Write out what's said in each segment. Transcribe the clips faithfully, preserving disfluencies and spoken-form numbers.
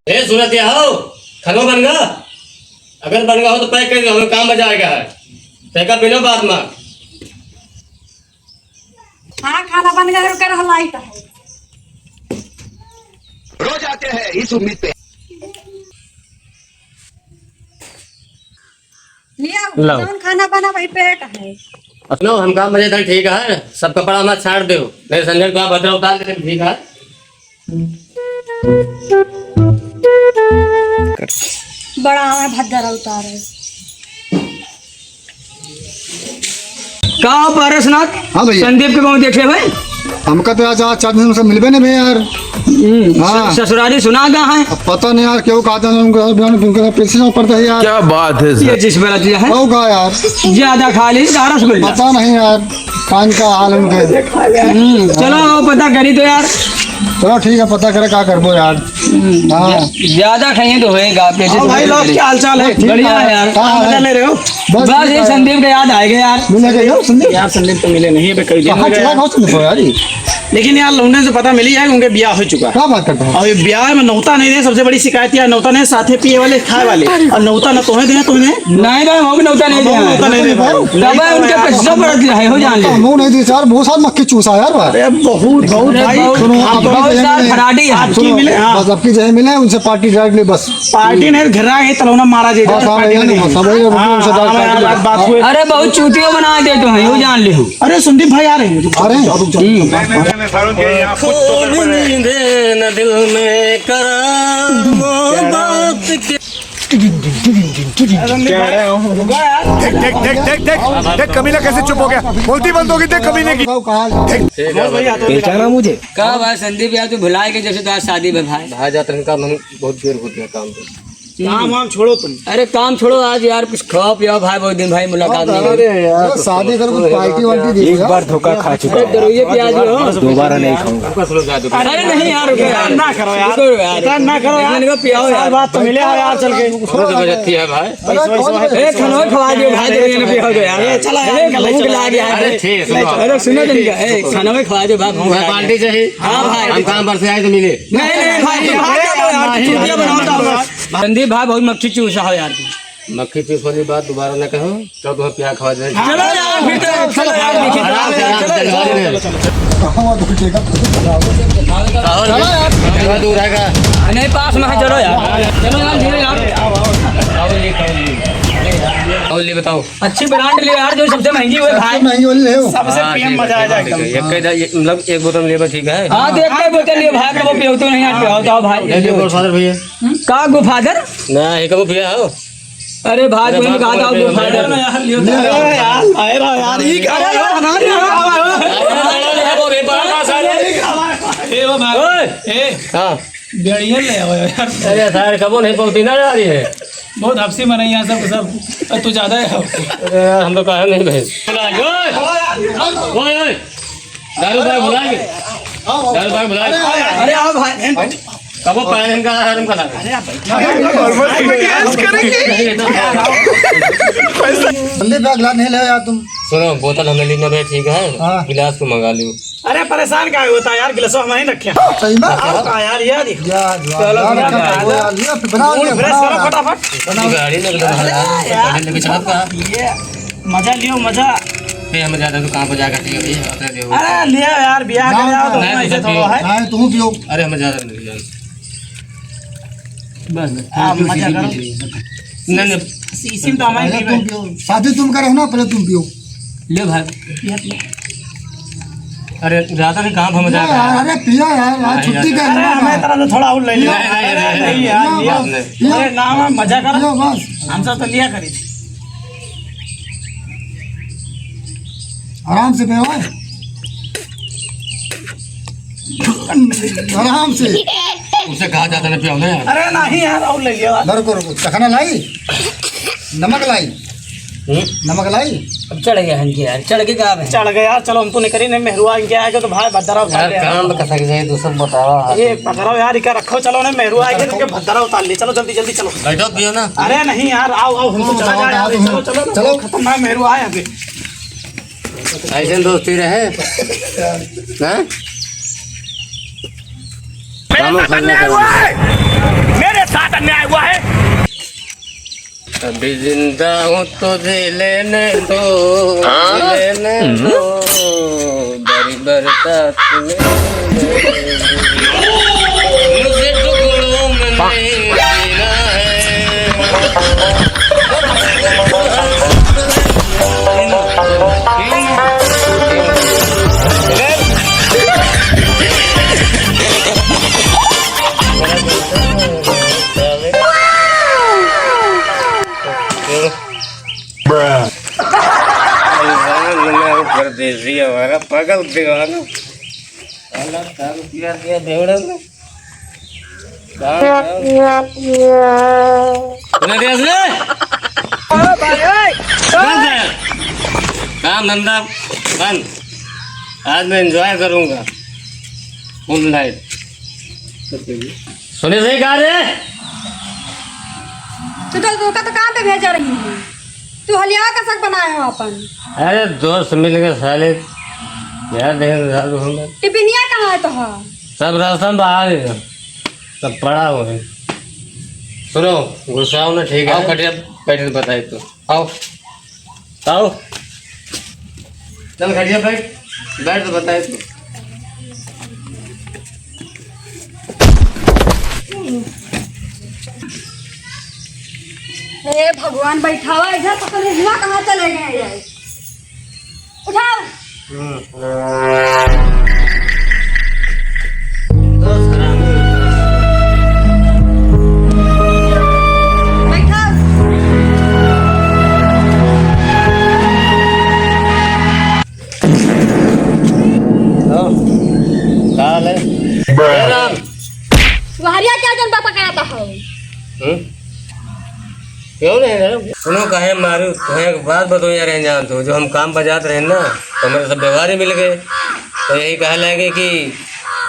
ए, सुनत या हो? खानो बन गा? अगर बन गा हो तो pack कर दो, हमें काम बजाएगा है। पैक अप मिलो बाद में। हाँ, खाना बन गा, रुका रहा, लाइट है। रोज आते हैं इस उम्मीद पे। लिया, लो। जौन खाना बना वही pack है। लो, हम काम बजे तक ठीक है, सब कपड़ा मत छाड़ दो, नहीं संजय को आप भद्रा उतार दे, ठीक है। बड़ा आवे भद्रा उतारे। का पारसनाथ? हाँ भैया। संदीप के गाँव देखे भाई? हमका तो आज, आज चार दिन से मिलबे नहीं भैया यार। हम्म, हाँ। स-, ससुरारी सुना गा है? अब पता नहीं यार, क्यों कहा था उनका, उनका पैसे ना पड़ता है यार। क्या बात है ये सर? जिस बेला दिया है। हो गा यार। ज्यादा खा ली, का रसगुल्ला? पता नहीं यार, पान का हाल उनके। हम्म, चलो, आओ, पता करी तो यार। चलो, ठीक है, पता करे, का करबो यार। हम्म, हाँ। ज्या-, ज्यादा खाइए तो होएगा, पैसे हाँ, भाई, थोड़े लोग, मिले। क्या हाल चाल है? ठीक बढ़िया है। है यार। हाँ, मजा हाँ। ले रहे हो? बस, बस, ठीक ये है। संदीप के याद आ गए यार। मिले गए हो, संदीप? यार, संदीप तो मिले नहीं, अबे कई दिन कहाँ हो गए। चला गया संदीप यार, ये? लेकिन यार, लौंडे से पता मिली है, उनके ब्याह हो चुका। क्या बात करते हैं? और ये ब्याह में नौता नहीं दे, सबसे बड़ी शिकायत यार, नौता नहीं, साथे पिए वाले, खाए वाले। अरे। और नौता ना तोहे दे, तोहे दे। नहीं भाई, वो भी नौता नहीं दे, हम नौता नहीं दे भाई। तब उनके पैसा पड़त है, हो जान ले। हम नहीं दे यार, बहुत सारा मक्खी चूसा यार भाई। अरे बहुत, बहुत अरे भाई, बहुत, सुनो, आप बहुत सारा फराडी है। आपकी सुनो, मिले, हाँ। बस आपकी जगह मिले, उनसे पार्टी डायरेक्ट ले बस। पार्टी नहीं, घर आके तलौना मारा जे, बस, हाँ, पार्टी भैया, नहीं। बस, हाँ, भैया, हाँ, उनसे हाँ, डायरेक्ट हाँ, कर बात हुई। अरे, बहुत चूतियो बना देते हैं, हो जान ले हो। अरे, संदीप भाई आ रहे हैं। आ रहे हैं? हम्म। मैंने सारों के यहाँ कुछ तो गड़बड़ है। नींद न दिल में करार मोहब्बत के। क्या है? देख, देख, देख, देख, देख, देख, कमीना कैसे चुप हो गया? बोलती बंद होगी, देख कमीने की। पहचाना मुझे? का भाई संदीप यार, तू भुलाए के जैसे तो आज शादी में भाई। भाई जात रहने का हम बहुत देर हो गया काम पे। काम वाम छोड़ो तुम। अरे काम छोड़ो, आज यार कुछ खाओ पियो भाई, बहुत दिन भाई मुलाकात नहीं हुई। अरे यार, शादी कर कुछ पार्टी वार्टी दे एक बार धोखा खा चुका अरे हूँ। दरोइये पिया दियो। दोबारा नहीं खाऊंगा। अरे नहीं यार, रुको यार। ना करो यार। रुको यार। इतना ना करो यार। इतने को पियाओ यार। साल बाद तो मिले हो यार चल के। थोड़ा जबरदस्ती है भाई। अरे कौन ए, खाना खवा दियो भाई, दरोइये ने पियाओ तो यार। ए, चला यार, ए, निकल, भूख चला। लाग यार। अरे ठीक है, सुनो। अरे सुनो तो निकल, ए, खाना में खवा दियो भाई, भूख भाई लाग पार्टी चाहिए। हाँ भाई। हम काम पर से आए तो मिले। नहीं, नहीं, भाई, भाग जाओ यार, चूतिया बनाओ तो। संदीप भाई, बहुत मक्खी चूसा हो यार तू। मक्खी चूस वाली बात दोबारा न कहो, तो तुम्हें प्यार खवा दे। चलो यार, फिर तो, चलो यार, देखिए, आराम से, आराम से, चलो, चलो, चलो। चलो यार। थोड़ा दूर आएगा। नहीं, पास में है, चलो यार। चलो यार, धीरे यार। और ले, और ले। और ले, बताओ। अच्छी ब्रांड ले यार, जो सबसे महंगी हुए भाई। सबसे महंगी वाली ले हो। सबसे हाँ, पीएम ठीक है, मजा आ ठीक है, जाएगा। ठीक है। एक, एक, मतलब, एक बोतल लेबा, ठीक है? हाँ, तो एक बोतल लियो भाई, कबो पियो तो नहीं यार, पियो तो भाई। ले लो, गॉडफादर भैया। हम्म? का गॉडफादर? ना, ये कबो पिया हो? अरे भाई, अरे तुमने बाप कहा था रे, गॉडफादर। अरे यार, लियो तो। अरे यार, भाई रे यार, ये क्या अरे यार, हमारे यहाँ। अरे, बड़ा सा है। ए, वो भाई। ओए। ए। हाँ। बेड़िया ले आओ यार। अरे सर, कबो नहीं पहुंची ना जा रही है। बहुत हफ्सी मनाई यहाँ सब, सब। अरे तू ज्यादा है। अरे यार, हम तो कहा नहीं भाई। ओए, ओए, ओए। दारू भाई बुलाएंगे। दारू भाई बुलाएंगे। अरे आओ भाई। कबो पहले इनका आराम करा। अरे आप भाई। नहीं, ये तो संदीप भाई, गिलास नहीं ले यार तुम। सुनो, बोतल हमें लेना भाई, ठीक है? हाँ। गिलास को मंगा लियो। अरे परेशान काहे होता यार, गिलासवा हम ही रखे हैं। सही में? और का यार, ये देखो। यार, चलो, यार, यार, यार, यार, ये बना मूड लिया, फ्रेश बना करो लिया। फटाफट। बना लिया। गाड़ी लग रहा है यार, अरे यार। गाड़ी लेके चला था। ये मजा लियो, मजा। ए, हमें ज्यादा तो कहाँ पर जाकर पियो, ये अपने लियो। अरे लियो यार, ब्याह कर आओ तो नहीं, ऐसे थोड़ा है। नहीं, तुम पियो। अरे हमें ज्यादा नहीं पियो। बस, बस। आप मजा करो। नहीं, नहीं। इसी में तो हमारी पहले तुम पियो। शादी तुम करे हो ना, पहले तुम पियो। ले भाई। पिया, पिया। अरे, ज्यादा नहीं, कहाँ हम ना जा रहे हैं? यार, अरे पिया यार, आज हाँ, छुट्टी यार। का है अरे, ना। हमें तरह से थोड़ा और ले लिया। नहीं, नहीं, अरे, नहीं, नहीं, नहीं, यार, बात नहीं। पिया। अरे, ना, ना, मजा करो। पिया बस। हमसे तो लिया करी। आराम से पियो, ओए। आराम से। उसे कहा जाता ना पियो ना यार। अरे नहीं यार, और ले लिया। रुको, रुको, चखना लाई? नमक लाई? हम्म? नमक लाई? अब चढ़ गया इनके यार, चढ़ के कहा है? चढ़ गया यार, चलो हम तो नहीं करी, नहीं मेहरुआ इनके आगे तो भाई भद्दरा उतार यार, ले यार। काम का सही सही तू सब बतावा। ये पकड़ो यार, इका रखो, चलो नहीं मेहरुआ आगे तो भद्दरा उतार ले, चलो जल्दी जल्दी चलो। बैठो पियो ना। अरे नहीं यार, आओ आओ, हमको चढ़ा जाए यार, चलो चलो, चलो। खतरनाक मेहरुआ है यहाँ पे। ऐसे दोस्ती रहे। हाँ? मेरे साथ अन्याय हुआ है, मेरे साथ अन्याय हुआ है। अभी जिंदा हूँ तो जी लेने दो, हाँ? जी लेने दो, बारी बरसात में। मुझे टुकड़ों में नहीं जीना है। परदेसी हमारा पागल दीवाना। साला दारू पिया दिया बेवड़ा ने। काम, काम। सुना दिया इसने? ओ भाई, ओए, बंद ओए। है। काम धंधा बंद। आज मैं enjoy करूंगा full night। सुने सही कहा रे? तू तो, तू का तो काम पे भेजा रही है। तू हलिया का सक बनाए हो अपन। अरे दोस्त मिल के साले, यार देख सालू हम। टिपिनिया कहाँ है तोहार? सब रास्ता में बाहर ही है, सब पड़ा हुआ है। सुनो, गुस्साओ ना, ठीक है? आओ खटिया बैठ के बताए तो। आओ, आओ। चल खटिया बैठ, बैठ तो बताए तो। हे भगवान, बैठावा इधर, पता नहीं हुआ कहाँ चले गए ये। उठाओ। बैठाओ। हाँ, का हाल है? ए राम। वहरिया क्या जन बापा का आता हो? हम्म? क्यों नहीं रे? सुनो, काहे मारू? तुम्हें एक बात बताओ यार, जान तो, जो हम काम पर जात रहे ना, तो हमरे सब व्यवहार ही मिल गए। तो यही कहे लगे कि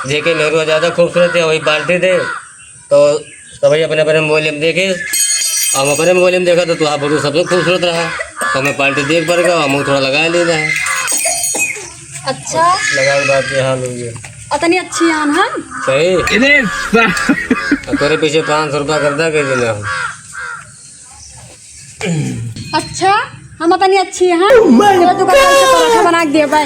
जेके मेहरुआ ज्यादा खूबसूरत है, वही पार्टी दे। तो सभी अपने अपने मोबाइल में देखे, हम अपने मोबाइल में देखा तो तोहार फोटो सबसे खूबसूरत रहा, तो हमें पार्टी देख पड़ गया, हम थोड़ा लगा लेना है। अच्छा। लगा के बात ये हाल हो गया। इतनी अच्छी आन हम? सही। इतने सा- अब तोरे पीछे पाँच सौ रुपया कर दे के देना हम। अच्छा, हम इतनी अच्छी हैं? Oh my चलो, तू कल से पराठा बना के दे भाई।